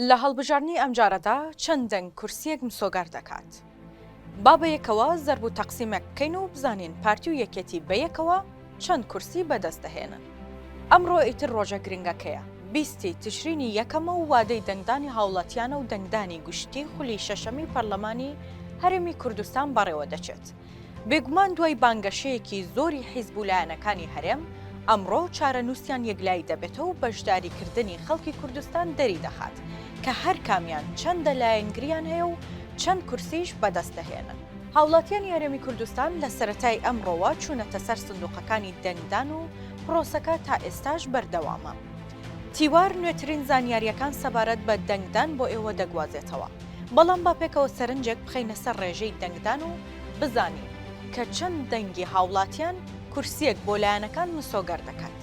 لە هەڵبژاردنی ئەمجارەدا چەند دەنگ کورسییەک مسۆگەر دەکات؟ با بەیەکەوە زەرب و تەقسیمێک بکەین و بزانین پارتی و یەکێتی بەیەکەوە چەند کورسی بەدەست دەهێنن. ئەمڕۆ ئیتر ڕۆژە گرنگەکەیە، بیستی تشرینی یەکەمە و وادەی دەنگدانی هاوڵاتیانە و دەنگدانی گشتی خولی شەشەمی پەرلەمانی هەرێمی کوردستان بەڕێوەدەچێت. بێگومان دوای بانگەشەیەکی زۆری حیزب و لایەنەکانی هەرێم، ئەمڕۆ چارەنووسیان یەکلایی دەبێتەوە و بەشداریکردنی خەڵکی کوردستان دەریدەخات کە هەرکامیان چەندە لایەنگریان هەیە و چەند کورسیش بەدەست دەهێنن. هاوڵاتیانی هەرێمی کوردستان لە سەرەتای ئەمڕۆوە چوونەتە سەر سندوقەکانی دەنگدان و پرۆسەکە تا ئێستاش بەردەوامە. تیوار نوێترین زانیارییەکان سەبارەت بە دەنگدان بۆ ئێوە دەگوازێتەوە. بەڵام با پێکەوە سەرنجێک بخەینە سەر ڕێژەی دەنگدان و بزانین کە چەند دەنگی هاوڵاتیان کورسییەک بۆ لایەنەکان مسۆگەر دەکات.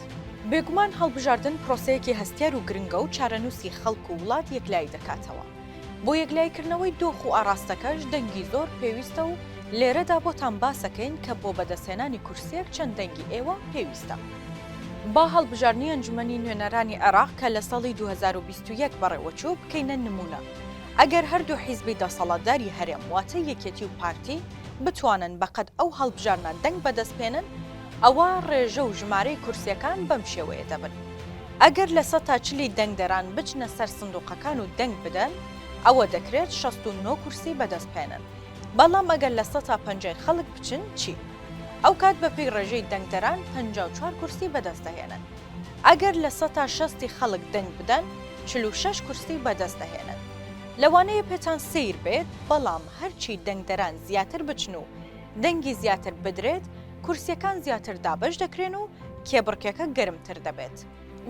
بێگومان هەڵبژاردن پرۆسەیەکی هەستیار و گرنگە و چارەنووسی خەڵک و وڵات یەکلایی دەکاتەوە. بۆ یەکلاییکردنەوەی دۆخ و ئاڕاستەکەش دەنگی زۆر پێویستە و لێرەدا بۆتان باسەکەین کە بۆ بەدەستهێنانی کورسییەک چەند دەنگی ئێوە پێویستە. با هەڵبژاردنی ئەنجومەنی نوێنەرانی عێراق کە لە ساڵی 2021 بەڕێوەچوو بکەینە نموونە. ئەگەر هەردوو حیزبی دەسەڵاتداری هەرێم واتە یەکێتی و پارتی بتوانن بەقەد ئەو هەڵبژاردنە دەنگ بەدەست بهێنن ئەوا ڕێژە و ژمارەی کورسییەکان بەم شێوەیە دەبن. ئەگەر لە سەتا چلی دەنگدەران بچنە سەر سندوقەکان و دەنگ بدەن ئەوە دەکرێت 69 کورسی بەدەست بهێنن. بەڵام ئەگەر لە سەتا پەنجای خەڵک بچن چی؟ ئەوکات بەپێی ڕێژەی دەنگدەران 54 کورسی بەدەست دەهێنن. ئەگەر لە سەتا شەستی خەڵک دەنگ بدەن 46 کورسی بەدەست دەهێنن. لەوانەیە پێتان سەیر بێت بەڵام هەرچی دەنگدەران زیاتر بچن و دەنگی زیاتر بدرێت کورسیەکان زیاتر دابەش دەکرێن و کێبڕکێکە گەرمتر دەبێت.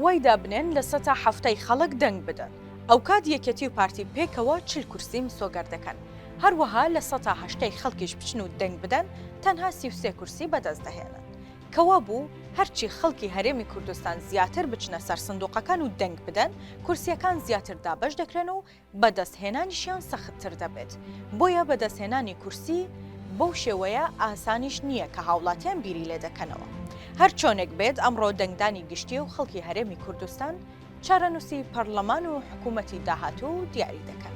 وای دابنێن لە سەتا حەفتای خەڵک دەنگ بدەن ئەوکات یەکێتی و پارتی پێکەوە 40 کورسی مسۆگەر دەکەن. هەروەها لە سەتا هەشتای خەڵکیش بچن و دەنگ بدەن تەنها 33 کورسی بەدەست دەهێنن. کەوابوو هەرچی خەڵکی هەرێمی کوردستان زیاتر بچنە سەر سندوقەکان و دەنگ بدەن کورسیەکان زیاتر دابەش دەکرێن و بەدەست هێنانیشیان سەختتر دەبێت، بۆیە بەدەست هێنانی کورسی بەو شێوەیە ئاسانیش نییە کە هاوڵاتیان بیری لێ دەکەنەوە. هەر چۆنێک بێت ئەمڕۆ دەنگدانی گشتییە و خەڵکی هەرێمی کوردستان چارەنووسی پەڕلەمان و حکوومەتی داهاتوو دیاری دەکەن.